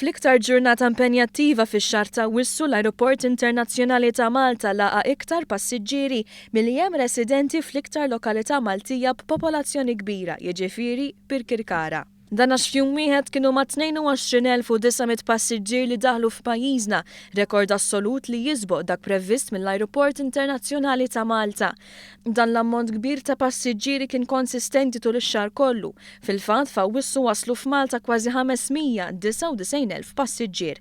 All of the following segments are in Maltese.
Fl-iktar ġurnata impenjattiva fix-xahar t'Awwissu l-Ajruport Internazzjonali ta' Malta laqa' iktar passiġġieri milli hemm residenti fl-iktar lokalità Maltija b'popolazzjoni kbira, jiġifieri Birkirkara. Dan għax f'jum wieħed kienu mat-22,900 passiġġier li daħlu f'pajjiżna, rekord assolut li jisboq dak previst mill-Ajruport Internazzjonali ta' Malta. Dan l-ammont kbir ta' passiġġieri kien konsistenti tul ix-xahar kollu. Fil-fatt, f'Awwissu waslu f'Malta kważi 599,000 passiġġier.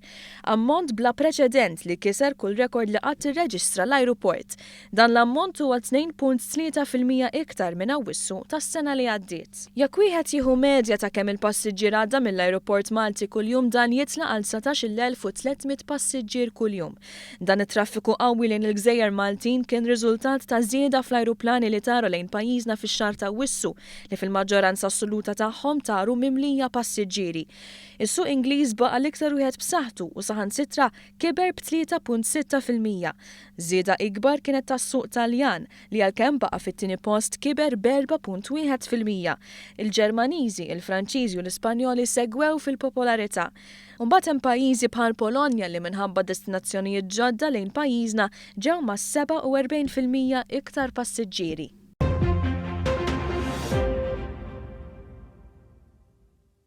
Ammont bla preċedent li kiser kull rekord li qatt irreġistra l-ajruport. Dan l-ammont huwa 2.3% iktar minn Awwissu tas-sena li għaddiet. Jekk wieħed jieħu medja ta' kemm il-passiġġier għadda mill-ajruport Malti kuljum dan jitla' għal 19,300 passiġġier kuljum. Dan it-traffiku qawwi lejn il-gżejjer Maltin kien riżultat ta' żieda fl-ajruplani li taru lejn pajjiżna fix-xahar t'Awwissu, li fil-maġġoranza assoluta tagħhom taru mimlija passiġġieri. Is-suq Ingliż baqa' l-iktar wieħed b'saħħtu u saħansitra kiber b'3.6%. Żieda ikbar kienet tas-suq Taljan, li għalkemm baqa' fit-tieni post kiber b'4.1%. Il-Ġermaniżi, il-Franċiżi u l-Ispanjoli segwew fil-popolarità. U mbagħad hemm pajjiżi bħal Polonja li minħabba destinazzjonijiet ġodda lejn pajjiżna ġew mas-47% iktar passiġġieri.